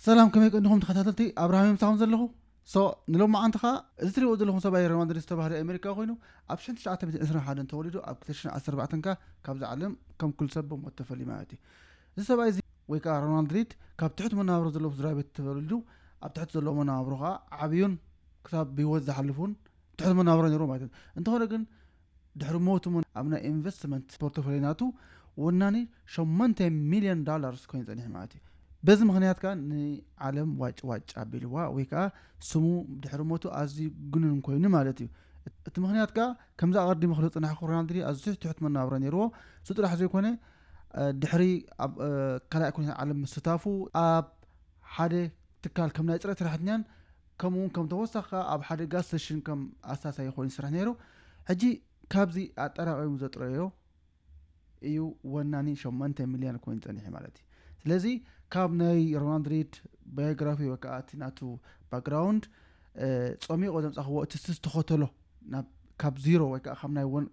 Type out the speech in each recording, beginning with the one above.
ሰላም፣ ከመይ ቀኒኹም ተኸታተልቲ? ኣብርሃም ምሳኹም ዘለኹ። ሶ ንሎማዓንቲ ኸዓ እዚ ትሪእዎ ዘለኹም ሰብኣይ ሮናልድ ሪድ ዝተባህለ ኣሜሪካ ኮይኑ፣ ኣብ ሽሕን ትሽዓተ ሚእትን ዕስራን ሓደን ተወሊዱ ኣብ ክልተ ሽሕን ዓሰርተ ኣርባዕተን ካብዚ ዓለም ከም ኩሉ ሰብ ብሞት ተፈልዩ ማለት እዩ። እዚ ሰብኣይ እዚ ወይ ከዓ ሮናልድ ሪድ ካብ ትሑት መነባብሮ ዘለዎ ስድራ ቤት ተወሊዱ፣ ኣብ ትሕቲ ዘለዎ መነባብሮ ኸዓ ዓብዩን ክሳብ ብህይወት ዝሓልፉን ትሑት መነባብሮ ነይሩ ማለት እዩ። እንተኾነ ግን ድሕሪ ሞቱ እውን ኣብ ናይ ኢንቨስትመንት ፖርቶፎሊዮ ናቱ ወናኒ ሸሞንተ ሚልዮን ዶላርስ ኮይኑ ጸኒሑ ማለት እዩ። በዚ ምኽንያት ከኣ ንዓለም ዋጭ ዋጭ ኣቢልዋ ወይ ከኣ ስሙ ድሕሪ ሞቱ ኣዝዩ ግኑን ኮይኑ ማለት እዩ። እቲ ምኽንያት ከኣ ከምዚ ኣቐዲሙ ክልኦ ዝጸናሕኩ ሮናልድ ሪድ ኣዝዩ ትሑት መነባብሮ ነይርዎ። እሱ ጥራሕ ዘይኮነ ድሕሪ ኣብ ካልኣይ ኩነታት ዓለም ምስታፉ ኣብ ሓደ ትካል ከም ናይ ጽሬት ሰራሕተኛን ከምኡ እውን ከም ተወሳኺ ከኣ ኣብ ሓደ ጋዝ ስቴሽን ከም ኣሳሳይ ኮይኑ ይሰርሕ ነይሩ። ሕጂ ካብዚ ኣጠራቒሙ ዘጥረዮ እዩ ወናኒ ሸሞንተ ሚልዮን ኮይኑ ጸኒሑ ማለት እዩ። ስለዚ ካብ ናይ ሮናልድ ሪድ ባዮግራፊ ወይ ከዓ እቲ ናቱ ባክግራውንድ ጸሚቖ ዘምጻኽዎ እቲ ዝተኸተሎ ካብ ዚሮ ወይ ከዓ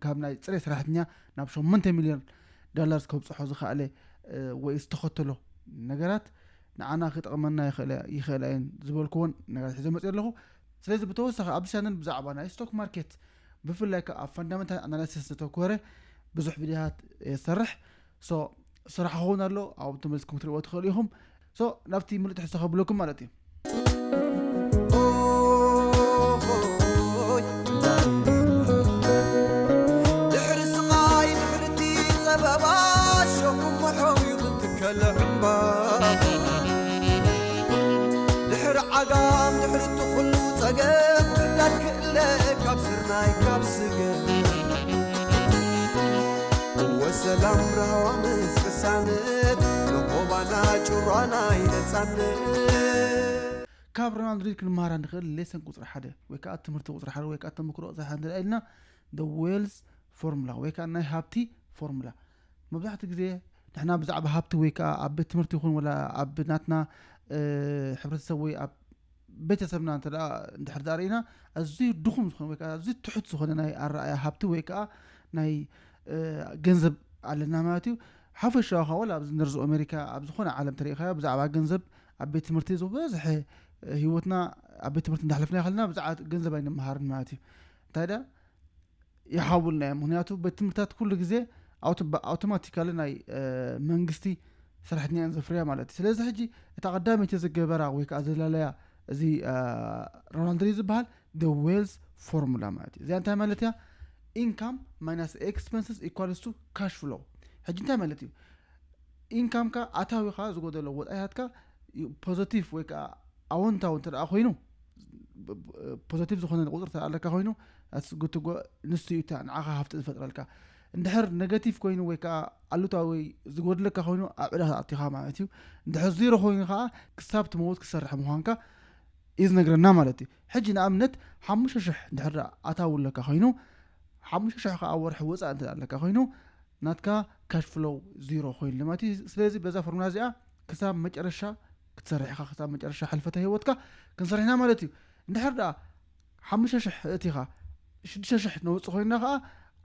ካብ ናይ ጽሬት ሰራሕተኛ ናብ ሸሞንተ ሚልዮን ዶላርስ ከብፅሖ ዝኸኣለ ወይ ዝተኸተሎ ነገራት ንዓና ክጠቕመና ይኽእላ እየን ዝበልክዎን ነገራት ሒዘ መፅእ ኣለኹ። ስለዚ ብተወሳኺ ኣብዚ ቻነል ብዛዕባ ናይ ስቶክ ማርኬት ብፍላይ ከዓ ኣብ ፋንዳመንታል ኣናላሲስ ዝተኮረ ብዙሕ ቪድዮታት የሰርሕ። ሶ ስራሕ ክኸውን ኣሎ፣ ኣብኡ ተመልስኩም ክትሪእዎ ትኽእሉ ኢኹም። ሶ ናብቲ ምሉእ ትሕዝቶ ከብለኩም ማለት እዩ። ድሕሪ ስቓይ ድሕርቲ ጸበባ ሸኹም መሖው ይኽትከል ዕምባባ። ድሕሪ ዓጋም ድሕርቲ ኩሉ ጸገም ክርዳድ ክእለ ካብ ስርናይ ካብ ስገም ወሰላም ራህዋ ምስ ቅሳነት ንሆባና ጭሯና ይነጻነት። ካብ ሮናልድ ሪድ ክንመሃራ ንኽእል ሌሰን ቁፅሪ ሓደ ወይ ከዓ ትምህርቲ ቁፅሪ ሓደ ወይ ከዓ ተምክሮ ቁፅሪ ሓደ እንተደኣ ኢልና the wealth formula ወይ ከዓ ናይ ሃብቲ ፎርሙላ። መብዛሕትኡ ግዜ ንሕና ብዛዕባ ሃብቲ ወይ ከዓ ኣብ ቤት ትምህርቲ ይኹን ወላ ኣብ ናትና ሕብረተሰብ ወይ ኣብ ቤተሰብና እንተ እንድሕር ዳኣ ርኢና ኣዝዩ ድኹም ዝኾነ ወይ ከዓ ኣዝዩ ትሑት ዝኾነ ናይ ኣረኣያ ሃብቲ ወይ ከዓ ናይ ገንዘብ ኣለና ማለት እዩ። ሓፈሻዊ ከዓ ወላ ኣብዚ ነርዝ ኣሜሪካ ኣብ ዝኾነ ዓለም ተሪኢኻዮ ብዛዕባ ገንዘብ ኣብ ቤት ትምህርቲ ዝበዝሐ ህይወትና ኣብ ቤት ትምህርቲ እንዳሕለፍና ይኸልና ብዛዕባ ገንዘብ ኣይንመሃርን ማለት እዩ። እንታይ ዳ ይሓውልና እዮም። ምክንያቱ ቤት ትምህርታት ኩሉ ግዜ ኣውቶማቲካሊ ናይ መንግስቲ ሰራሕተኛ እየን ዘፍርያ ማለት እዩ። ስለዚ ሕጂ እታ ቀዳመይቲ ዝገበራ ወይ ከዓ ዘላለያ እዚ ሮናልድ ሪድ ዝበሃል the wealth formula ማለት እዩ። እዚኣ እንታይ ማለት እያ? Income minus expenses equals to cash flow። ሕጂ እንታይ ማለት እዩ? ኢንካምካ ኣታዊኻ ዝጎደሎ ወፃኢታትካ ፖዘቲቭ ወይ ከዓ ኣወንታዊ እንተ ደኣ ኮይኑ ፖዘቲቭ ዝኾነ ቁፅሪ እንተ ኣለካ ኮይኑ ኣስጉትጎ ንሱ እዩ እታ ንዓኻ ሃፍቲ ዝፈጥረልካ። እንድሕር ኔጋቲቭ ኮይኑ ወይ ከዓ ኣሉታዊ ዝጎድለካ ኮይኑ ኣብ ዕዳ ኣቲኻ ማለት እዩ። እንድሕር ዜሮ ኮይኑ ከዓ ክሳብ ትመውት ክሰርሕ ምዃንካ እዩ ዝነግረና ማለት እዩ። ሕጂ ንኣብነት ሓሙሽተ ሽሕ እንድሕር ኣታዊ ኣለካ ኮይኑ ሓሙሽተ ሽሕ ከዓ ወርሒ ወፃኢ እንተ ኣለካ ኮይኑ ናትካ ካሽ ፍሎው ዜሮ ኮይኑ ማለት እዩ። ስለዚ በዛ ፎርሙላ እዚኣ ክሳብ መጨረሻ ክትሰርሕ ኢኻ። ክሳብ መጨረሻ ሕልፈተ ህይወትካ ክንሰርሕ ኢና ማለት እዩ። እንድሕር ደኣ ሓሙሽተ ሽሕ እቲኻ ሽዱሽተ ሽሕ ነውፅእ ኮይንና ከዓ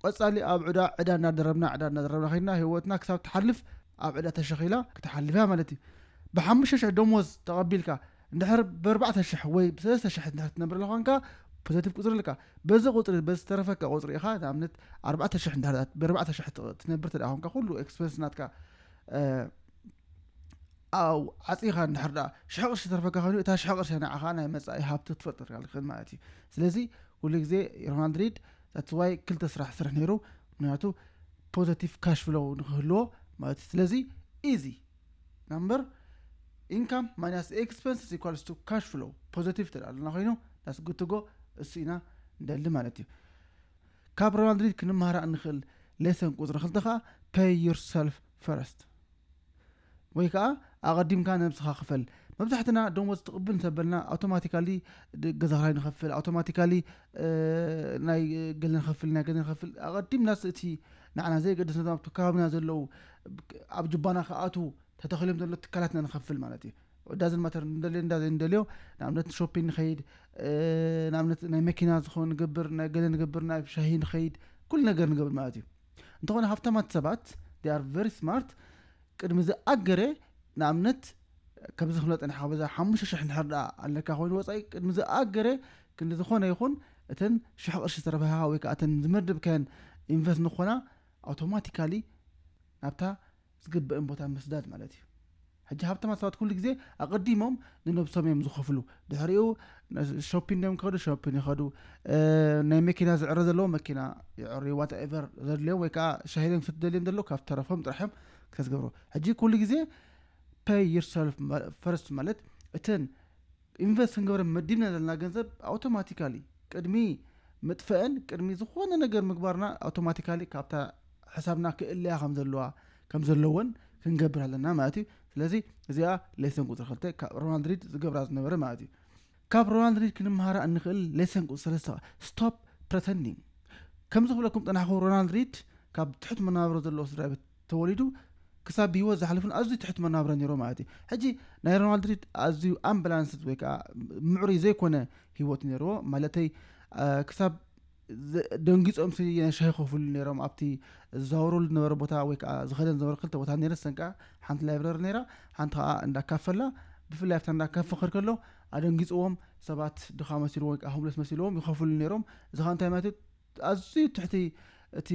ቀፃሊ ኣብ ዕዳ ዕዳ እናደረብና ዕዳ እናደረብና ኮይንና ህይወትና ክሳብ ትሓልፍ ኣብ ዕዳ ተሸኺላ ክትሓልፍ እያ ማለት እዩ። ብሓሙሽተ ሽሕ ደሞዝ ተቐቢልካ እንድሕር ብኣርባዕተ ሽሕ ወይ ብሰለስተ ሽሕ እንድሕር ትነብር ኣለኻ ኮንካ ፖዘቲቭ ቁፅሪ ኣለካ። በዚ ቁፅሪ በዚ ዝተረፈካ ቁፅሪ ኢኻ ንኣብነት ኣርባዕተ ሽሕ እንድሕር ብኣርባዕተ ሽሕ ትነብር ተደኣ ኮንካ ኩሉ ኤክስፐንስ ናትካ ዓፂኻ እንድሕር ደኣ ሽሕ ቅርሺ ተርፈካ ኮይኑ እታ ሽሕ ቅርሺ ንዓኻ ናይ መፃኢ ሃብቲ ትፈጥር ትኽእል ማለት እዩ። ስለዚ ኩሉ ግዜ ሮናልድ ሪድ that's why ክልተ ስራሕ ስርሕ ነይሩ። ምክንያቱ ፖዘቲቭ ካሽ ፍሎው ንክህልዎ ማለት እዩ። ስለዚ ኢዚ ናምበር ኢንካም ማይናስ ኤክስፐንስስ ኢኳልስ ቱ ካሽ ፍሎው ፖዘቲቭ ተደኣ ኣለና ኮይኑ that's good to go እሱ ኢና ንደሊ ማለት እዩ። ካብ ሮናልድ ሪድ ክንመሃራ እንኽእል ሌሰን ቁፅሪ ክልተ ከዓ pay yourself first ወይ ከዓ ኣቐዲምካ ነብስኻ ክፈል። መብዛሕትና ደሞዝ ትቕብል እንተበልና ኣውቶማቲካሊ ገዛ ክራይ ንኸፍል ኣውቶማቲካሊ ናይ ገለ ንኸፍል ናይ ገለ ንኸፍል ኣቐዲምናስ እቲ ንዓና ዘየገድስ ነቶም ኣብቲ ከባብና ዘለዉ ኣብ ጅባና ክኣትዉ ተተኺሎም ዘለዉ ትካላትና ንኸፍል ማለት እዩ። ዳዝን ማተር እንደልዮ እንዳ ዘይንደልዮ ንኣብነት ሾፒን ንኸይድ ንኣብነት ናይ መኪና ዝኾን ንገብር ናይ ገለ ንገብር ናይ ሻሂ ንኸይድ ኩሉ ነገር ንገብር ማለት እዩ። እንተኾነ ሃፍታማት ሰባት they are very smart ቅድሚ ዝኣገረ ንኣብነት ከብዚ ክፍለ ጠኒሕካ በዛ ሓሙሽተ ሽሕ እንድሕር ደኣ ኣለካ ኮይኑ ወፃኢ ቅድሚ ዝኣገረ ክንዲ ዝኾነ ይኹን እተን ሽሕ ቅርሺ ዝተረፈኻ ወይ ከዓ እተን ዝመደብካየን ኢንቨስት ንኾና ኣውቶማቲካሊ ናብታ ዝግበእን ቦታ ምስዳድ ማለት እዩ። ሕጂ ሃብታማት ሰባት ኩሉ ግዜ ኣቐዲሞም ንነብሶም እዮም ዝኸፍሉ። ድሕሪኡ ሾፒን እዮም ከዱ ሾፒን ይኸዱ። ናይ መኪና ዝዕረ ዘለዎ መኪና ይዕርዩ። ዋትኤቨር ዘድልዮም ወይ ከዓ ሻሂ እዮም ክሰትዩ ደልዮም ዘለዉ ካብ ተረፎም ጥራሕ እዮም ክተዝገብሩ። ሕጂ ኩሉ ግዜ pay yourself ፈርስት ማለት እተን ኢንቨስት ክንገብረ መዲብና ዘለና ገንዘብ ኣውቶማቲካሊ ቅድሚ ምጥፈአን ቅድሚ ዝኾነ ነገር ምግባርና ኣውቶማቲካሊ ካብታ ሕሳብና ክእለያ ከም ዘለዋ ከም ዘለወን ክንገብር ኣለና ማለት እዩ። ስለዚ እዚኣ ሌሰን ቁፅሪ ክልተ ካብ ሮናልድ ሪድ ዝገብራ ዝነበረ ማለት እዩ። ካብ ሮናልድ ሪድ ክንመሃራ እንኽእል ሌሰን ቁፅሪ ሰለስተ stop pretending። ከም ዝኽብለኩም ጠናሕኩ ሮናልድ ሪድ ካብ ትሑት መናብሮ ዘለዎ ስድራ ቤት ተወሊዱ ክሳብ ብህይወት ዝሓለፉን ኣዝዩ ትሕት መናብረ ነይሮ ማለት እዩ። ሕጂ ናይ ሮናልድ ሪድ ኣዝዩ ኣምባላንስድ ወይ ከዓ ምዕሩይ ዘይኮነ ህይወት ነይርዎ ማለተይ ክሳብ ደንጊፆም ሻሂ ከፍሉ ነይሮም ኣብቲ ዝዛወረሉ ዝነበረ ቦታ ወይ ከዓ ዝኸደን ዝነበረ ክልተ ቦታ ነይረ ሰንቃ ሓንቲ ላይብረሪ ነይራ ሓንቲ ከዓ እንዳካፈላ ብፍላይ ኣብታ እንዳካፈ ክር ከሎ ኣደንጊፅዎም ሰባት ድኻ መሲልዎም ወይ ከዓ ሆምለስ መሲልዎም ይኸፍሉ ነይሮም እዚ ከዓ እንታይ ማለት ኣዝዩ ትሕቲ እቲ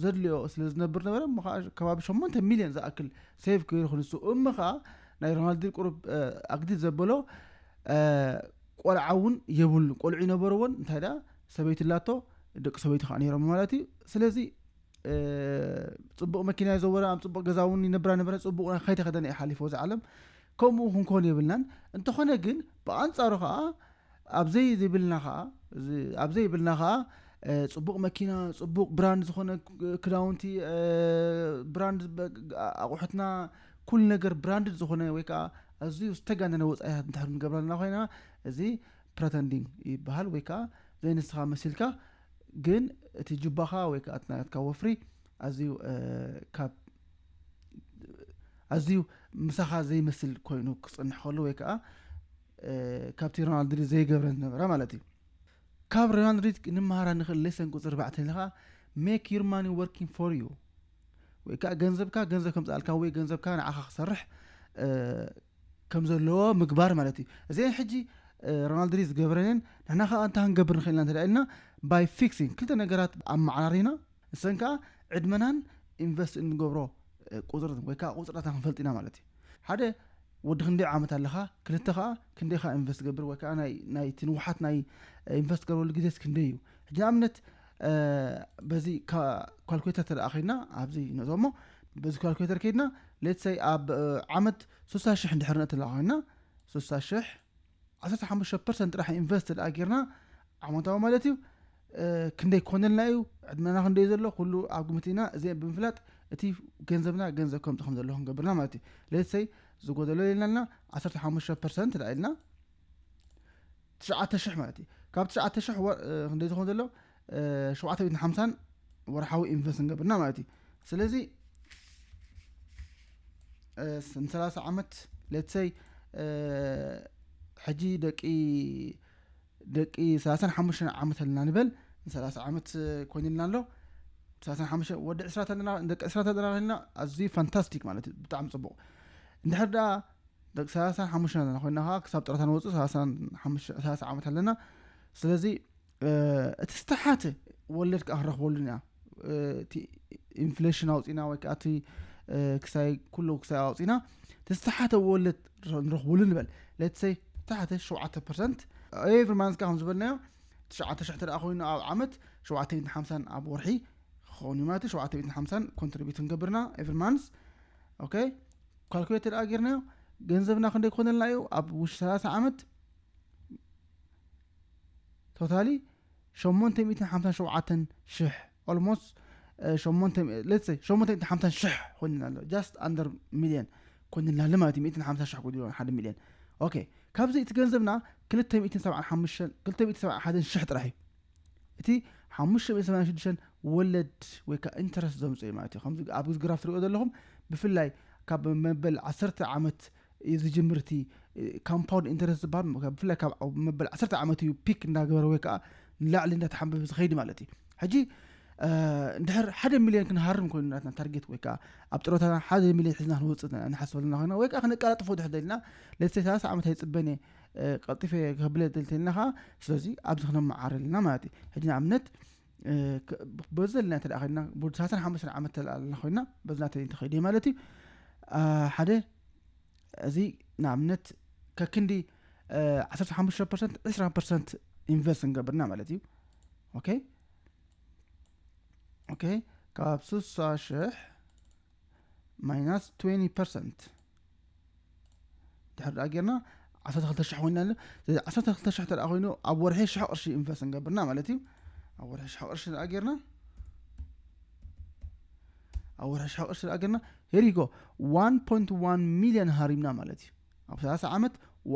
ዘድልዮ ስለ ዝነብር ነበረ እሞ ከዓ ከባቢ ሸሞንተ ሚልዮን ዝኣክል ሴቭ ገይሩ ክንሱ እሞ ከዓ ናይ ሮናልዲን ቁሩብ ኣግዲድ ዘበሎ ቆልዓ እውን የብሉ ቆልዑ ይነበርዎን እንታይ ደኣ ሰበይቲ ላቶ ደቂ ሰበይቲ ከዓ ነይሮም ማለት እዩ ስለዚ ፅቡቅ መኪና ይዘወረ ኣብ ፅቡቅ ገዛ እውን ይነብራ ነበረ ፅቡቅ ከይተኸደነ እዩ ሓሊፎ እዚ ዓለም ከምኡ ክንኮን የብልናን እንተኾነ ግን ብኣንፃሩ ከዓ ኣብዘይ ዝብልና ከዓ ኣብዘይ ይብልና ከዓ ፅቡቅ መኪና ፅቡቅ ብራንድ ዝኾነ ክዳውንቲ ብራንድ ኣቑሑትና ኩሉ ነገር ብራንድ ዝኾነ ወይ ከዓ ኣዝዩ ዝተጋነነ ወፃኢታት እንድሕር ንገብረልና ኮይና እዚ ፕረተንዲንግ ይበሃል ወይ ከዓ ዘይንስኻ መሲልካ ግን እቲ ጅባኻ ወይ ከዓ ናትካ ወፍሪ ኣዝዩ ካብ ኣዝዩ ምሳኻ ዘይመስል ኮይኑ ክፅንሕ ከሎ ወይ ከዓ ካብቲ ሮናልድ ዘይገብረ ዝነበረ ማለት እዩ ካብ ሪያል ማድሪድ ንምሃራ ንኽእል ሌሰን ቁፅሪ ኣርባዕተ ኢልካ make your money working for you ወይ ከዓ ገንዘብካ ገንዘብ ከምፅኣልካ ወይ ገንዘብካ ንዓኻ ክሰርሕ ከም ዘለዎ ምግባር ማለት እዩ እዚአን ሕጂ ሮናልድ ዝገብረንን ንሕና ከዓ እንታይ ክንገብር ንኽእልና እንተ ኢልና by fixing ክልተ ነገራት ኣመዓራሪና ንሰን ከዓ ዕድመናን ኢንቨስት እንገብሮ ቁፅሪ ወይ ከዓ ቁፅርታትና ክንፈልጥ ኢና ማለት እዩ ሓደ ወዲ ክንደይ ዓመት ኣለኻ ክልተ ከዓ ክንደይ ከዓ ኢንቨስት ገብር ወይ ከዓ ናይቲ ንውሓት ናይ ኢንቨስት ገብረሉ ግዜስ ክንደይ እዩ ሕጂ ንኣብነት በዚ ካልኩሌተር ተደኣ ከይድና ኣብዚ ነዞሞ በዚ ካልኩሌተር ከይድና ሌትሰይ ኣብ ዓመት ስሳ ሽሕ እንድሕር ነእትላ ኮይና ስሳ ሽሕ ዓሰርተ ሓሙሽተ ፐርሰንት ጥራሕ ኢንቨስት ደኣ ጌርና ዓመታዊ ማለት እዩ ክንደይ ኮነልና እዩ ዕድመና ክንደይ ዘሎ ኩሉ ኣብ ግምት ኢና እዚ ብምፍላጥ እቲ ገንዘብና ገንዘብ ከምፅ ከም ዘለዎ ክንገብርና ማለት እዩ ሌትሰይ ዝጎደሎ ኢልናልና ዓሰርተ ሓሙሽተ ፐርሰንት ደኣ ኢልና ትሽዓተ ሽሕ ማለት እዩ ካብ ትሽዓተ ሽሕ ክንደይ ዝኾን ዘሎ ሸውዓተ ሚእትን ሓምሳን ወርሓዊ ኢንቨስት ንገብርና ማለት እዩ ስለዚ ንሰላሳ ዓመት ሌትሰይ ሕጂ ደቂ ደቂ ሰላሳን ሓሙሽተን ዓመት ኣለና ንበል ንሰላሳ ዓመት ኮይኑልና ኣሎ ሰላሳን ሓሙሽተ ወዲ ዕስራ ተለና ደቂ ዕስራ ተለና ኮይንና ኣዝዩ ፋንታስቲክ ማለት እዩ ብጣዕሚ ፅቡቅ እንድሕር ደኣ ደቂ ሰላሳን ሓሙሽተን ኣለና ኮይና ከዓ ክሳብ ጥረታ ንወፅእ ሰላሳ ዓመት ኣለና ስለዚ እቲ ዝተሓተ ወለድ ከዓ ክንረኽበሉ ኢና እቲ ኢንፍሌሽን ኣውፂና ወይ ከዓ እቲ ክሳይ ኩሉ ክሳይ ኣውፂና እቲ ዝተሓተ ወለድ ንረኽበሉ ንበል ሌትሰይ ዝተሓተ ሸውዓተ ፐርሰንት ኤቭሪ ማንስ ከዓ ከም ዝበልናዮ ትሽዓተ ሽሕ ተደኣ ኮይኑ ኣብ ዓመት ሸውዓተ ሚእትን ሓምሳን ኣብ ወርሒ ክኸውን እዩ ማለት ሸውዓተ ሚእትን ሓምሳን ኮንትሪቢዩት ክንገብርና ኤቭሪ ማንስ ኦኬ ካልኩሌት ተደኣ ጌርናዮ ገንዘብና ክንደይ ክኾነልና እዩ ኣብ ውሽጢ ሰላሳ ዓመት ቶታሊ ሸሞንተ ሚእትን ሓምሳን ሸውዓተን ሽሕ ኦልሞስት ሸሞንተ ሚእትን ሓምሳን ሽሕ ኮይንና ኣሎ just under ሚልዮን ኮይንና ኣሎ ማለት እዩ ሚእትን ሓምሳ ሽሕ ጎዲሎ ሓደ ሚልዮን ኦኬ ካብዚ እቲ ገንዘብና ክልተ ሚእትን ሰብዓን ሓሙሽተን ክልተ ሚእትን ሰብዓን ሓደን ሽሕ ጥራሕ እዩ እቲ ሓሙሽተ ሚእትን ሰብዓን ሽዱሽተን ወለድ ወይ ከዓ ኢንተረስት ዘምፅኡ እዩ ማለት እዩ ከምዚ ኣብዚ ግራፍ ትሪኦ ዘለኹም ብፍላይ ካብ መበል ዓሰርተ ዓመት እዩ ዝጅምር እቲ ካምፓውንድ ኢንተረስት ዝበሃል ብፍላይ ካብ መበል ዓሰርተ ዓመት እዩ ፒክ እንዳገበረ ወይ ከዓ ንላዕሊ እንዳተሓንበበ ዝኸይድ ማለት እዩ ሕጂ እንድሕር ሓደ ሚልዮን ክንሃርም ኮይኑ ናትና ታርጌት ወይ ከዓ ኣብ ጥሮታና ሓደ ሚልዮን ሒዝና ክንወፅእ ንሓስበልና ኮይና ወይ ከዓ ክንቀላጥፎ ድሕር ደልና ለሰ ሰላሳ ዓመት ኣይፅበን እየ ቀልጢፈ ከብለ ደልተልና ከዓ ስለዚ ኣብዚ ክነመዓር ኣለና ማለት እዩ። ሕጂ ንኣብነት በዘልና እንተ ኮይና ብሳሳን ሓሙሽተን ዓመት ተለኣለና ኮይና በዝና ተይ እንተኸይደ ማለት እዩ። ሓደ እዚ ንኣብነት ከክንዲ ዓሰርተ ሓሙሽተ ፐርሰንት ዕስራ ፐርሰንት ኢንቨስት እንገብርና ማለት እዩ። ኦኬ ኦኬ ካብ ስሳ ሽሕ ማይናስ ትዌንቲ ፐርሰንት ድሕር ደኣ ጌርና ዓሰርተ ክልተ ሽሕ ኮይና ኣሎ። ስለዚ ዓሰርተ ክልተ ሽሕ ተደኣ ኮይኑ ኣብ ወርሒ ሽሕ ቅርሺ ኢንቨስት እንገብርና ማለት እዩ። ኣብ ወርሒ ሽሕ ቅርሺ ደኣ ጌርና ኣብ ወርሒ ሽሕ ቅርሺ ደኣ ጌርና here you go one point one ሚልዮን ሃሪምና ማለት እዩ። ኣብ ሰላሳ ዓመት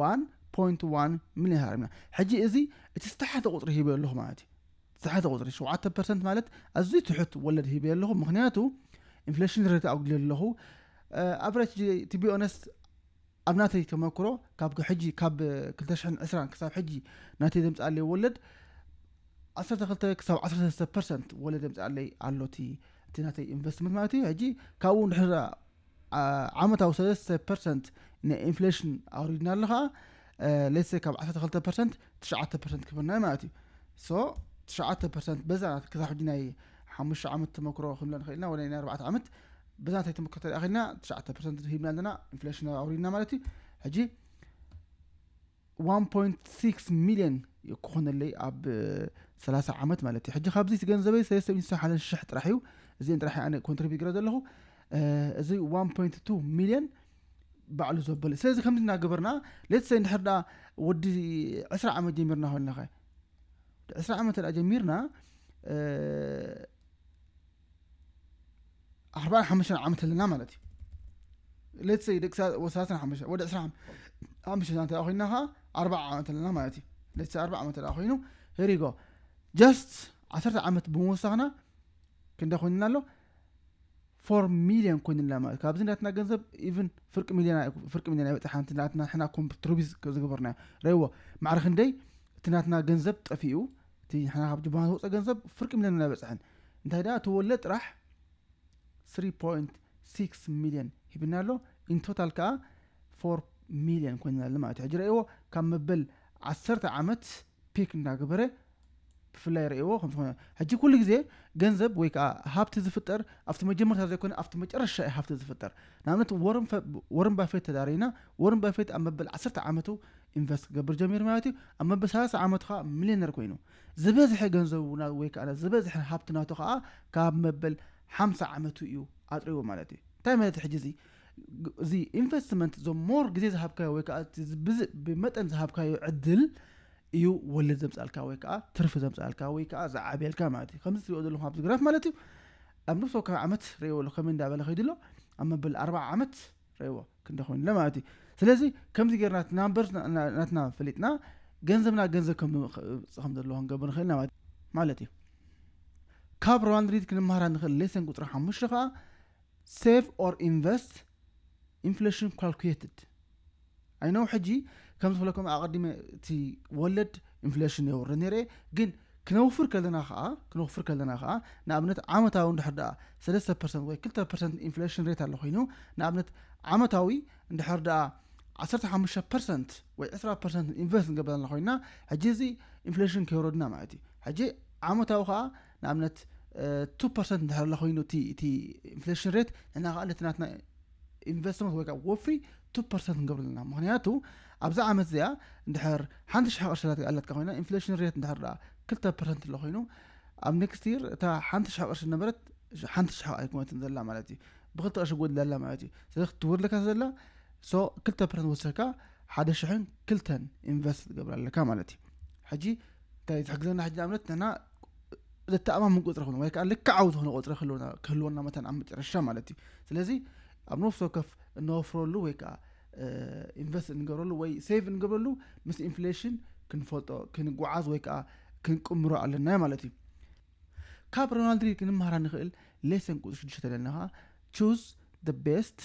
one point one ሚልዮን ሃሪምና። ሕጂ እዚ እቲ ዝተሓተ ቁፅሪ ሂበ ኣለኹ ማለት እዩ። ዝተሓተ ቁፅሪ ሸውዓተ ፐርሰንት ማለት ኣዝዩ ትሑት ወለድ ሂበ ኣለኹ። ምክንያቱ ኢንፍሌሽን ሬት ኣጉድለ ኣለኹ። ኣቨሬጅ to be honest ኣብ ናተይ ተመክሮ ካብ ሕጂ ካብ ክልተ ሽሕን ዕስራን ክሳብ ሕጂ ናተይ ዘምፅኣለይ ወለድ ዓሰርተ ክልተ ክሳብ ዓሰርተ ሰለስተ ፐርሰንት ወለድ ዘምፅኣለይ ኣሎ እቲ ናተይ ኢንቨስትመንት ማለት እዩ። ሕጂ ካብኡ ንድሕር ዓመታዊ ሰለስተ ፐርሰንት ንኢንፍሌሽን ኣውሪድና ኣሎ ከዓ ሌትሰ ካብ ዓሰርተ ክልተ ፐርሰንት ትሽዓተ ፐርሰንት ክበና ማለት እዩ። ሶ ትሽዓተ ፐርሰንት በዛ ክሳብ ሕጂ ናይ ሓሙሽተ ዓመት ተመክሮ ክንብሎ ንኽእል ኢና ወይ ናይ ኣርባዕተ ዓመት በዛ እንታይ ተመክሮ ተሪኣ ኸልና ትሽዓተ ፐርሰንት ሂብና ኣለና ኢንፍሌሽን ኣውሪድና ማለት እዩ። ሕጂ one point six ሚልዮን ክኾነለይ ኣብ ሰላሳ ዓመት ማለት እዩ። ሕጂ ካብዚ ገንዘበይ ሰለስተ ሚእቲ ሓሙሽተ ሽሕ ጥራሕ እዩ። እዚአን ጥራሕ ኣነ ኮንትሪቢዩት ገረ ዘለኹ እዚ one point two ሚልዮን ባዕሉ ዘበለ። ስለዚ ከምዚ እናገበርና ሌትሰ እንድሕር ደኣ ወዲ ዕስራ ዓመት ጀሚርና ኮይንና ኸ ዕስራ ዓመት ደኣ ጀሚርና ኣርባዓን ሓሙሽተን ዓመት ኣለና ማለት እዩ። ሌትሰ ደቂ ሰላሳን ሓሙሽተ ወዲ ዕስራ ሓሙሽተ እንተ ኮይንና ከዓ ኣርባዓ ዓመት ኣለና ማለት እዩ። ሌትሰ ኣርባዓ ዓመት ደኣ ኮይኑ here you go just ዓሰርተ ዓመት ብምወሳኽና ክንደ ኮይንና ኣሎ ፎር ሚልዮን ኮይንና ማለት ካብዚ ናትና ገንዘብ ኢቭን ፍርቂ ሚልዮን ፍርቂ ሚልዮን ኣይበፅሓን። ናትና ሕና ኮንትሪቢዩት ዝገበርና ረይዎ ማዕረ ክንደይ እቲ ናትና ገንዘብ ጠፊኡ እቲ ሕና ካብ ጅባና ዝወፀ ገንዘብ ፍርቂ ሚልዮን ኣይበፅሐን። እንታይ ደኣ እቲ ወለድ ጥራሕ three point six ሚልዮን ሂብና ኣሎ። ኢን ቶታል ከዓ ፎር ሚልዮን ኮይንና ኣሎ ማለት እዩ። ሕጂ ረእዎ ካብ መበል ዓሰርተ ዓመት ፒክ እንዳገበረ ብፍላይ ረእዎ ከም ዝኾነ ሕጂ ኩሉ ግዜ ገንዘብ ወይ ከዓ ሃብቲ ዝፍጠር ኣብቲ መጀመርታ ዘይኮነ ኣብቲ መጨረሻ እዩ ሃብቲ ዝፍጠር። ንኣብነት ወረን ባፌት ተዳሪና ወረን ባፌት ኣብ መበል ዓሰርተ ዓመቱ ኢንቨስት ክገብር ጀሚሩ ማለት እዩ። ኣብ መበል ሰላሳ ዓመቱ ከዓ ሚሊዮነር ኮይኑ ዝበዝሐ ገንዘቡ ወይ ከዓ ዝበዝሐ ሃብቲ ናቱ ከዓ ካብ መበል ሓምሳ ዓመቱ እዩ ኣጥሪዎ ማለት እዩ። እንታይ ማለት ሕጂ እዚ እዚ ኢንቨስትመንት ዘሞር ግዜ ዝሃብካዮ ወይ ከዓ ብመጠን ዝሃብካዮ ዕድል እዩ ወለድ ዘምፃልካ ወይ ከዓ ትርፊ ዘምፃልካ ወይ ከዓ ዝዓብየልካ ማለት እዩ። ከምዚ ትሪኦ ዘለኹም ኣብዚ ግራፍ ማለት እዩ ኣብ ነፍሲ ወከፍ ዓመት ርእዮ ኣሎ ከመይ እንዳበለ ከይዱ ኣሎ ኣብ መበል ኣርባዓ ዓመት ርእይዎ ክንደ ኮይኑ ኣሎ ማለት እዩ። ስለዚ ከምዚ ጌርና ናምበርስ ናትና ፈሊጥና ገንዘብና ገንዘብ ከም ከም ዘለዎ ክንገብር ንኽእል ኢና ማለት እዩ። ካብ ሮናልድ ሪድ ክንመሃራ ንኽእል ሌሰን ቁፅሪ ሓሙሽተ ከዓ save or invest inflation calculated ኣይነው ሕጂ ከም ዝብለኩም ኣቐዲመ እቲ ወለድ ኢንፍሌሽን የውርድ ነይረ ግን ክነውፍር ከለና ከዓ ክነውፍር ከለና ከዓ ንኣብነት ዓመታዊ እንድሕር ደኣ ሰለስተ ፐርሰንት ወይ ክልተ ፐርሰንት ኢንፍሌሽን ሬት ኣሎ ኮይኑ ንኣብነት ዓመታዊ እንድሕር ደኣ ዓሰርተ ሓሙሽተ ፐርሰንት ወይ ዕስራ ፐርሰንት ኢንቨስት ንገብር ዘለና ኮይና ሕጂ እዚ ኢንፍሌሽን ከይወረድና ማለት እዩ። ሕጂ ዓመታዊ ከዓ ንኣብነት ቱ ፐርሰንት እንድሕር ኣሎ ኮይኑ እቲ ኢንፍሌሽን ሬት ንሕና ከዓ ነቲ ናትና ኢንቨስትመንት ወይ ከዓ ወፍሪ ቱ ፐርሰንት ንገብር ኣለና። ምክንያቱ ኣብዛ ዓመት እዚኣ እንድሕር ሓንቲ ሽሕ ቅርሺ ኣላትካ ኮይና ኢንፍሌሽን ሬት እንድሕር ደኣ ክልተ ፐርሰንት ኣሎ ኮይኑ ኣብ ኔክስት ይር እታ ሓንቲ ሽሕ ቅርሺ ነበረት ሓንቲ ሽሕ ኣይኮነትን ዘላ ማለት እዩ። ብክልተ ቅርሺ ጎድላ ኣላ ማለት እዩ። ስለዚ ክትወርድ ለካ ዘላ ሶ ክልተ ፐርሰንት ወሰድካ ሓደ ሽሕን ክልተን ኢንቨስት ትገብር ኣለካ ማለት እዩ። ሕጂ እንታይ ዝሕግዘና ሕጂ ንኣብነት ንሕና ዘተኣማምን ቁፅሪ ክኸውን ወይ ከዓ ልክዓዊ ዝኾነ ቁፅሪ ክህልወና መታን ኣብ መጨረሻ ማለት እዩ። ስለዚ ኣብ ነፍሲ ወከፍ እነወፍረሉ ወይ ከዓ ኢንቨስት እንገብረሉ ወይ ሴቭ እንገብረሉ ምስ ኢንፍሌሽን ክንፈልጦ ክንጓዓዝ ወይ ከዓ ክንቅምሮ ኣለና ማለት እዩ። ካብ ሮናልድ ሪድ ክንመሃራ ንኽእል ሌሰን ቁፅሪ ሽዱሽተ ኣለና ከዓ choose the best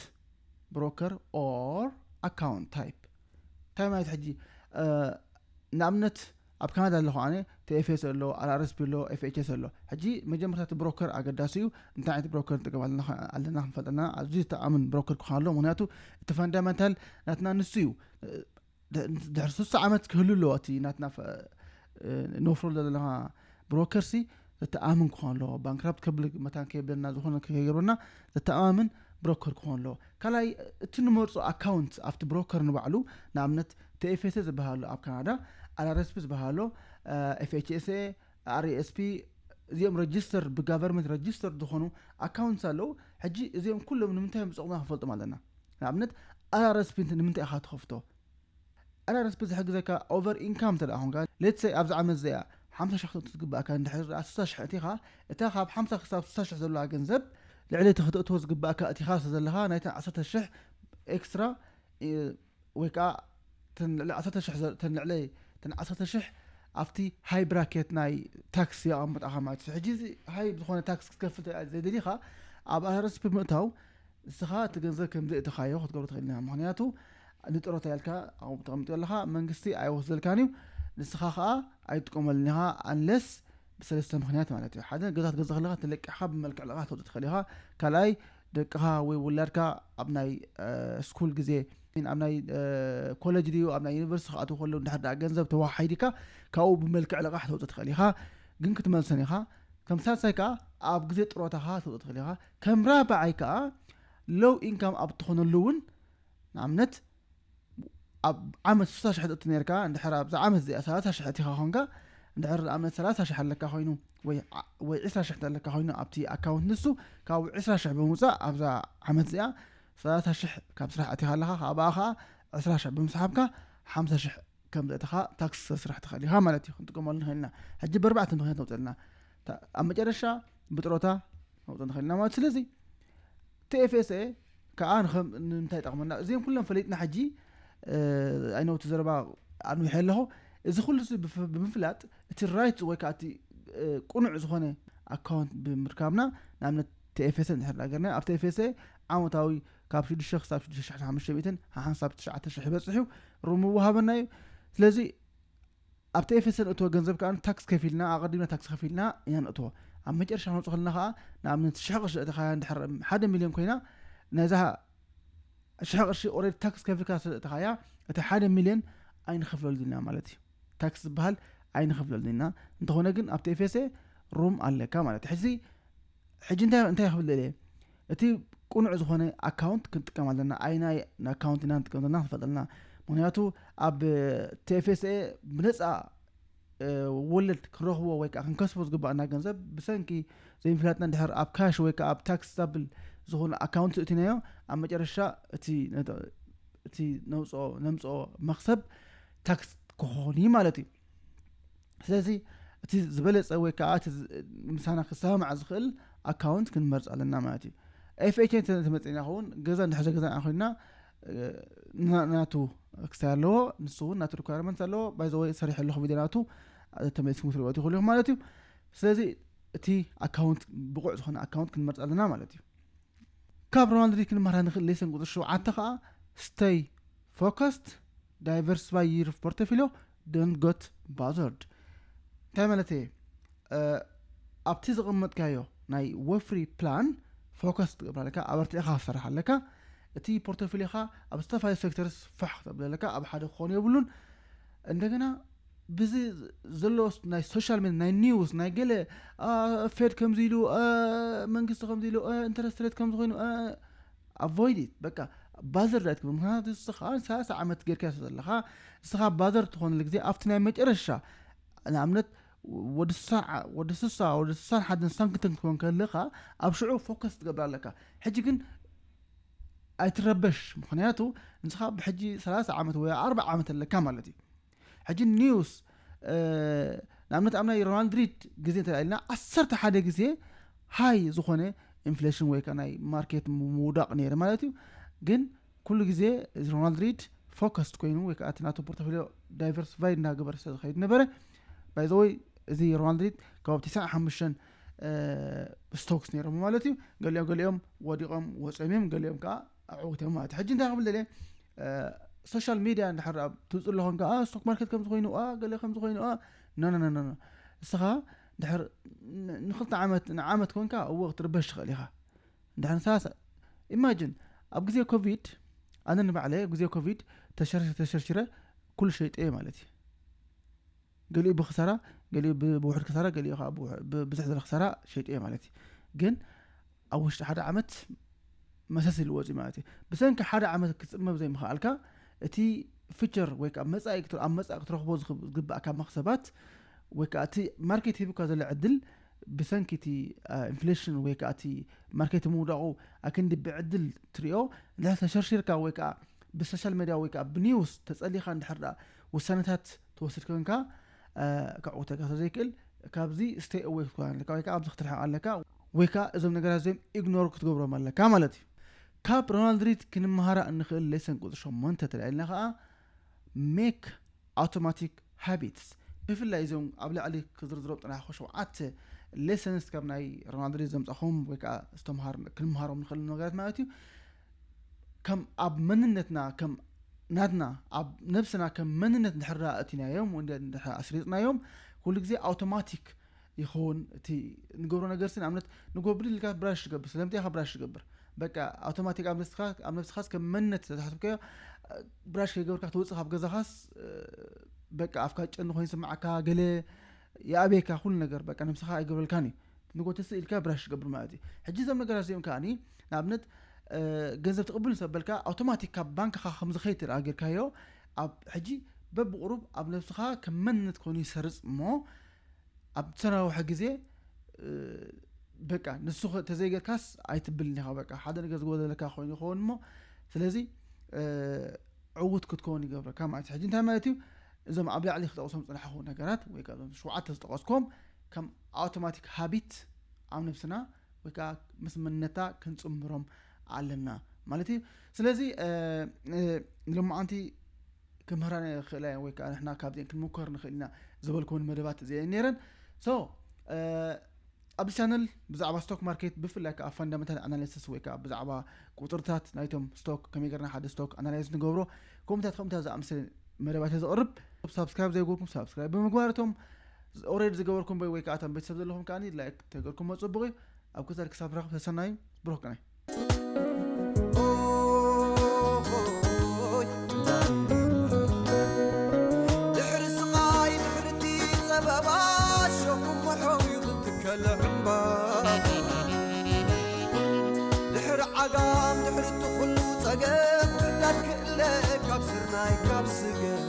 broker or account type እንታይ ማለት ሕጂ ንኣብነት ኣብ ካናዳ ኣለኹ ኣነ፣ ቲ ኤፍ ኤስ ኣሎ፣ ኣር ኣር ኤስ ፒ ኣሎ፣ ኤፍ ኤች ኤስ ኣሎ። ሕጂ መጀመርታ እቲ ብሮከር ኣገዳሲ እዩ። እንታይ ዓይነት ብሮከር ንጥቀም ኣለና ኣለና ክንፈልጠና ኣዝዩ ተኣምን ብሮከር ክኾን ኣለዎ። ምክንያቱ እቲ ፈንዳመንታል ናትና ንሱ እዩ። ድሕሪ ስሳ ዓመት ክህሉ ኣለዎ እቲ ናትና ኖፍሮ ዘለና ብሮከር ሲ ተኣምን ክኾን ኣለዎ። ባንክራፕት ከብል መታን ከየብለና ዝኾነ ከይገብረና ዘተኣማምን ብሮከር ክኾን ኣለዎ። ካልኣይ እቲ ንመርጾ ኣካውንት ኣብቲ ብሮከር ንባዕሉ ንኣብነት ቲ ኤፍ ኤስ ዝበሃሉ ኣብ ካናዳ፣ ኣር ኣር ኤስ ፒ ዝበሃሉ፣ ኤፍ ኤች ኤስ ኤ፣ ኣር ኤስ ፒ፣ እዚኦም ረጅስተር ብጋቨርንመንት ረጅስተር ዝኾኑ ኣካውንትስ ኣለዉ። ሕጂ እዚኦም ኩሎም ንምንታይ ምፅቑና ክንፈልጦም ኣለና። ንኣብነት ኣር ኣር ኤስ ፒ ንምንታይ ኢኻ ትኸፍቶ? ኣር ኣር ኤስ ፒ ዝሕግዘካ ኦቨር ኢንካም እንተ ደኣ ኾንካ፣ ሌትስ ሰይ ኣብዚ ዓመት እዚኣ ሓምሳ ሽሕ ክትእቱ ዝግባእካ እንድሕር ደኣ ስሳ ሽሕ እቲኻ፣ እታ ካብ ሓምሳ ክሳብ ስሳ ሽሕ ዘለዋ ገንዘብ ልዕሊ እቲ ክትእትዎ ዝግባእካ እቲኻ ስለ ዘለኻ ናይተን ዓሰርተ ሽሕ ኤክስትራ ወይ ከዓ ተን ልዕሊ ዓሰርተ ሽሕ ዘ- ተን ልዕሊ ተን ዓሰርተ ሽሕ ኣብቲ ሃይ ብራኬት ናይ ታክስ የቐምጣኻ ማለት እዩ። ሕጂ እዚ ሃይ ዝኾነ ታክስ ክትከፍል ዘ- ዘደሊኻ ኣብ ኣር ኤስ ፒ ብምእታው ንስኻ እቲ ገንዘብ ከም ዘእተኻዮ ክትገብሮ ትኽእል ኢና። ምክንያቱ ንጥሮታ ኢልካ ኣብኡ ተቐምጦ ኣለኻ፣ መንግስቲ ኣይወስደልካን እዩ፣ ንስኻ ከዓ ኣይጥቀመሉን ኢኻ። ኣንለስ ብሰለስተ ምክንያት ማለት እዩ። ሓደ ገዛ ትገዝእ ከለኻ ተለቂሕካ ብመልክዕ ለቓ ተውፅእ ትኽእል ኢኻ። ካልኣይ ደቅኻ ወይ ውላድካ ኣብ ናይ ስኩል ግዜ ኣብ ናይ ኮሌጅ ድዩ ኣብ ናይ ዩኒቨርሲቲ ክኣትዉ ከለዉ እንድሕር ደኣ ገንዘብ ተወሓሒድካ ካብኡ ብመልክዕ ለቓሕ ተውፅእ ትኽእል ኢኻ። ግን ክትመልሰን ኢኻ። ከም ሳልሳይ ከዓ ኣብ ግዜ ጥሮታኻ ተውፅእ ትኽእል ኢኻ። ከም ራብዓይ ከዓ ሎው ኢንካም ኣብ ትኾነሉ እውን ንኣብነት ኣብ ዓመት ስሳ ሽሕ ትእቱ ነርካ እንድሕር ኣብዛ ዓመት እዚኣ ሰላሳ ሽሕ እቲኻ ኾንካ እንድሕር ንኣብነት ሰላሳ ሽሕ ኣለካ ኮይኑ ወይ ዓ- ወይ ዕስራ ሽሕ ኣለካ ኮይኑ ኣብቲ ኣካውንት ንሱ ካብ ዕስራ ሽሕ ብምውፃእ ኣብዛ ዓመት እዚኣ ሰላሳ ሽሕ ካብ ስራሕ እቲኻ ኣለኻ ካብኣ ከዓ ዕስራ ሽሕ ብምስሓብካ ሓምሳ ሽሕ ከም ዘእተኻ ታክስ ስራሕ ትኽእል ኢኻ ማለት እዩ። ክንጥቀመሉ ንኽእል ኢና። ሕጂ ብኣርባዕተ ምክንያት ነውፅልና ኣብ መጨረሻ ብጥሮታ ነውፅ ንኽእል ኢና ማለት ስለዚ ቲ ኤፍ ኤስ ኤ ከዓ ንምንታይ ይጠቕመና እዚኦም ኩሎም ፈሊጥና ሕጂ ኣይነውቲ ዘረባ ኣንዊሐ ኣለኹ። እዚ ኩሉ ብምፍላጥ እቲ ራይት ወይ ከዓ እቲ ቅኑዕ ዝኾነ ኣካውንት ብምርካብና ንኣብነት ቲ ኤፍ ኤስ ኤ ንድሕር ሃገርና ኣብ ቲ ኤፍ ኤስ ኤ ዓመታዊ ካብ ሽዱሽተ ክሳብ ሽዱሽተ ሽሕ ሓሙሽተ ሚእትን ሓሓንሳብ ትሽዓተ ሽሕ ይበፅሕ እዩ ሩም ምወሃበና እዩ። ስለዚ ኣብቲ ኤፍ ኤስ ኤ ንእትዎ ገንዘብ ከዓ ታክስ ከፊልና ኣቐዲምና ታክስ ከፊልና ኢና ንእትዎ። ኣብ መጨረሻ ክንወፅእ ከለና ከዓ ንኣብነት ሽሕ ቅርሺ እተኻያ እንድሕር ሓደ ሚልዮን ኮይና ነዛ ሽሕ ቅርሺ ኦልሬዲ ታክስ ከፊልካ ስለ እተኻያ እቲ ሓደ ሚልዮን ኣይንኸፍለሉ ዲና ማለት እዩ። ታክስ ዝበሃል ኣይንኸፍለሉ ዲና። እንተኾነ ግን ኣብቲ ኤፍ ኤስ ኤ ሩም ኣለካ ማለት እዩ። ሕዚ ሕጂ እንታይ እንታይ ክብል ደልየ እቲ ቁኑዕ ዝኾነ ኣካውንት ክንጥቀም ኣለና። ኣይናይ ኣካውንት ኢና ንጥቀም ዘለና ክንፈልጥ ኣለና። ምክንያቱ ኣብ ቲ ኤፍ ኤስ ኤ ብነፃ ወለድ ክንረኽቦ ወይ ከዓ ክንከስቦ ዝግባእና ገንዘብ ብሰንኪ ዘይምፍላጥና እንድሕር ኣብ ካሽ ወይ ከዓ ኣብ ታክስ ዛብል ዝኾነ ኣካውንት እትናዮ ኣብ መጨረሻ እቲ እቲ ነውፅኦ ነምፅኦ መክሰብ ታክስ ክኾን እዩ ማለት እዩ። ስለዚ እቲ ዝበለፀ ወይ ከዓ እቲ ምሳና ክሰማማዕ ዝኽእል ኣካውንት ክንመርፅ ኣለና ማለት እዩ። ኤፍ ኤች ተመፅና ኸውን ገዛ እንድሕር ገዛ ኮይና ናቱ ክስታይ ኣለዎ። ንሱ እውን ናቱ ሪኳርመንት ኣለዎ። ባይዘወይ ሰሪሕ ኣለኹ ቪድዮ ናቱ ተመሊስኩም ክትሪኦ ትኽእሉ ኢኹም ማለት እዩ። ስለዚ እቲ ኣካውንት ብቑዕ ዝኾነ ኣካውንት ክንመርፅ ኣለና ማለት እዩ። ካብ ሮናልድ ሪድ ክንመሃር ንኽእል ሌሰን ቁፅሪ ሸውዓተ ከዓ stay focused, diversify your portfolio, don't get bothered። እንታይ ማለት እየ? ኣብቲ ዘቐመጥካዮ ናይ ወፍሪ ፕላን ፎከስ ትገብር ኣለካ፣ ኣበርቲዕካ ክሰርሕ ኣለካ። እቲ ፖርቶፊሊዮኻ ኣብ ዝተፈላለዩ ሴክተርስ ፋሕ ክተብል ኣለካ፣ ኣብ ሓደ ክኾን የብሉን። እንደገና ብዚ ዘሎ ናይ ሶሻል ሜድያ ናይ ኒውስ ናይ ገለ ፌድ ከምዚ ኢሉ መንግስቲ ከምዚ ኢሉ ኢንተረስት ሬት ከምዚ ኮይኑ avoid it በቃ ባዘር ዳይት ክብል ምክንያቱ ንስኻ ሰላሳ ዓመት ጌርካ ዘለኻ ንስኻ ባዘር ትኾንሉ ግዜ ኣብቲ ናይ መጨረሻ ንኣብነት ወዲ ስሳ ወዲ ስሳ ወዲ ስሳን ሓደን ሳንክተን ክትኮን ከለኻ ኣብ ሽዑ ፎከስ ትገብር ኣለካ። ሕጂ ግን ኣይትረበሽ፣ ምክንያቱ ንስኻ ብሕጂ ሰላሳ ዓመት ወይ ኣርባዓ ዓመት ኣለካ ማለት እዩ። ሕጂ ኒውስ ንኣብነት ኣብ ናይ ሮናልድ ሪድ ግዜ እንተ ኢልና ዓሰርተ ሓደ ግዜ ሃይ ዝኾነ ኢንፍሌሽን ወይ ከዓ ናይ ማርኬት ምውዳቕ ነይሩ ማለት እዩ። ግን ኩሉ ግዜ እዚ ሮናልድ ሪድ ፎከስድ ኮይኑ ወይ ከዓ እቲ ናቱ ፖርቶፊሊዮ ዳይቨርሲፋይ እናገበረ ስለ ዝኸይድ ነበረ። ባይዘወይ እዚ ሮናልድ ሪድ ካብ ትስዓን ሓሙሽተን ስቶክስ ነይሮም ማለት እዩ። ገሊኦም ገሊኦም ወዲቖም ወፂኦም እዮም፣ ገሊኦም ከዓ ኣዕዊቶም ማለት እዩ። ሕጂ እንታይ ክብል ደልየ ሶሻል ሚድያ እንድሕር ኣብ ትውፅእ ኣለኹን ከዓ ስቶክ ማርኬት ከም ዝኾይኑ ኣ ገለ ከም ዝኾይኑ ኣ ኖ ኖ ኖ ኖ እስኻ ድሕር ንክልተ ዓመት ንዓመት ኮንካ እዎ ክትርበሽ ትኽእል ኢኻ። እንድሕር ንሳስ ኢማጅን ኣብ ግዜ ኮቪድ ኣነ ንባዕለ ግዜ ኮቪድ ተሸርሽረ ተሸርሽረ ኩሉ ሸይጠ ማለት እዩ። ገሊኡ ብክሳራ ገሊኡ ብውሕድ ክሳራ ገሊኡ ከዓ ብዝሕ ዘለ ክሳራ ሸይጠ ማለት እዩ። ግን ኣብ ውሽጢ ሓደ ዓመት መሰስ ኢሉ ወፂኡ ማለት እዩ። ብሰንኪ ሓደ ዓመት ክትፅመብ ዘይምኽኣልካ እቲ ፊቸር ወይ ከዓ መፃኢ ኣብ መፃኢ ክትረኽቦ ዝግባእካ መክሰባት ወይ ከዓ እቲ ማርኬት ሂብካ ዘሎ ዕድል ብሰንኪ እቲ ኢንፍሌሽን ወይ ከዓ እቲ ማርኬት ምውዳቑ ኣክንዲ ብዕድል ትሪኦ እንድሕር ተሸርሺርካ ወይ ከዓ ብሶሻል ሜድያ ወይ ከዓ ብኒውስ ተፀሊኻ እንድሕር ውሳነታት ትወስድ ኮንካ ከዕውተካ ስለዘይክእል ካብዚ stay away ክትኮን ኣለካ ወይ ከዓ ኣብዚ ክትርሕቕ ኣለካ ወይ ከዓ እዞም ነገራት እዚኦም ኢግኖር ክትገብሮም ኣለካ ማለት እዩ። ካብ ሮናልድ ሪድ ክንመሃራ እንኽእል ሌሰን ቁፅሪ ሸሞንተ ተላኢልና ከዓ make automatic habits ብፍላይ እዞም ኣብ ላዕሊ ክዝርዝሮም ጥራሕ ሸውዓተ ሌሰንስ ካብ ናይ ሮናልድ ሪድ ዘምፃኹም ወይ ከዓ ዝተምሃር ክንመሃሮም ንኽእል ነገራት ማለት እዩ። ከም ኣብ መንነትና ከም ናትና ኣብ ነብስና ከም መንነት እንድሕር ኣእቲናዮም ወይ እንድሕር ኣስሪፅናዮም ኩሉ ግዜ ኣውቶማቲክ ይኸውን። እቲ ንገብሮ ነገር ሲ ንኣብነት ንጎብሪ ኢልካ ብራሽ ትገብር ስለምንታይ ኢኻ ብራሽ ትገብር በቃ ኣውቶማቲክ ኣብ ነብስኻ ኣብ ነብስኻስ ከም መንነት ዝተሓስብካዮ ብራሽ ከይገብርካ ክትወፅእ ካብ ገዛኻስ በቃ ኣፍካ ጨኒ ኮይኑ ስምዓካ ገለ ይኣብየካ ኩሉ ነገር በቃ ነብስኻ ኣይገብረልካን እዩ። ንጎተሲ ኢልካ ብራሽ ትገብር ማለት እዩ። ሕጂ እዞም ነገራት እዚኦም ከዓኒ ንኣብነት ገንዘብ ትቕብል ምስ ኣበልካ ኣውቶማቲክ ካብ ባንክኻ ከም ዝኸይድ ትርኣ ጌርካዮ ኣብ ሕጂ በብቁሩብ ኣብ ነብስኻ ከም መንነት ኮይኑ ይሰርጽ እሞ ኣብ ዝሰናውሐ ግዜ በቃ ንሱ ተዘይገርካስ ኣይትብልን ኢኻ በቃ ሓደ ነገር ዝጎደለካ ኮይኑ ይኸውን እሞ ስለዚ ዕዉት ክትከውን ይገብረካ ማለት እዩ። ሕጂ እንታይ ማለት እዩ? እዞም ኣብ ላዕሊ ክጠቕሶም ዝፅናሕኹ ነገራት ወይ ከዓ እዞም ሸውዓተ ዝጠቐስኮም ከም ኣውቶማቲክ ሃቢት ኣብ ነብስና ወይ ከዓ ምስ መንነታ ክንፅምሮም ኣለና ማለት እዩ። ስለዚ ንሎማዓንቲ ክምህራ ንኽእል ወይ ከዓ ንሕና ካብዚአን ክንምኮር ንኽእል ኢና ዝበልኩውን መደባት እዚአን ነይረን። ሶ ኣብዚ ቻነል ብዛዕባ ስቶክ ማርኬት ብፍላይ ከዓ ፋንዳመንታል ኣናሊሲስ ወይ ከዓ ብዛዕባ ቁፅርታት ናይቶም ስቶክ ከመይ ገርና ሓደ ስቶክ ኣናላይዝ ንገብሮ ከምታት ከምታት ዝኣምሰለ መደባት ዘቕርብ ሳብስክራይብ ዘይገርኩም ሳብስክራይብ ብምግባር እቶም ኦሬድ ዝገበርኩም ወይ ከዓ እቶም ቤተሰብ ዘለኹም ከዓ ላይክ ተገርኩም መፅቡቕ ኣብ ክሳድ ክሳብ ራኽብ ተሰናዩ ብሩክ ቀናይ ድሕሪ ስቓይ ድሕርቲ ጸበባ ሸኹም መሖዊ ክትከል ዕምባባ ድሕሪ ዓጋም ድሕርቲ ኩሉ ጸገም ክርዳድ ክእለ ካብ ስርናይ ካብ ስገም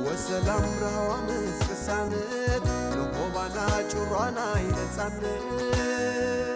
ወሰላም ራህዋ ምስ ቅሳነት ንሆባና ጩራናይ ነጻነት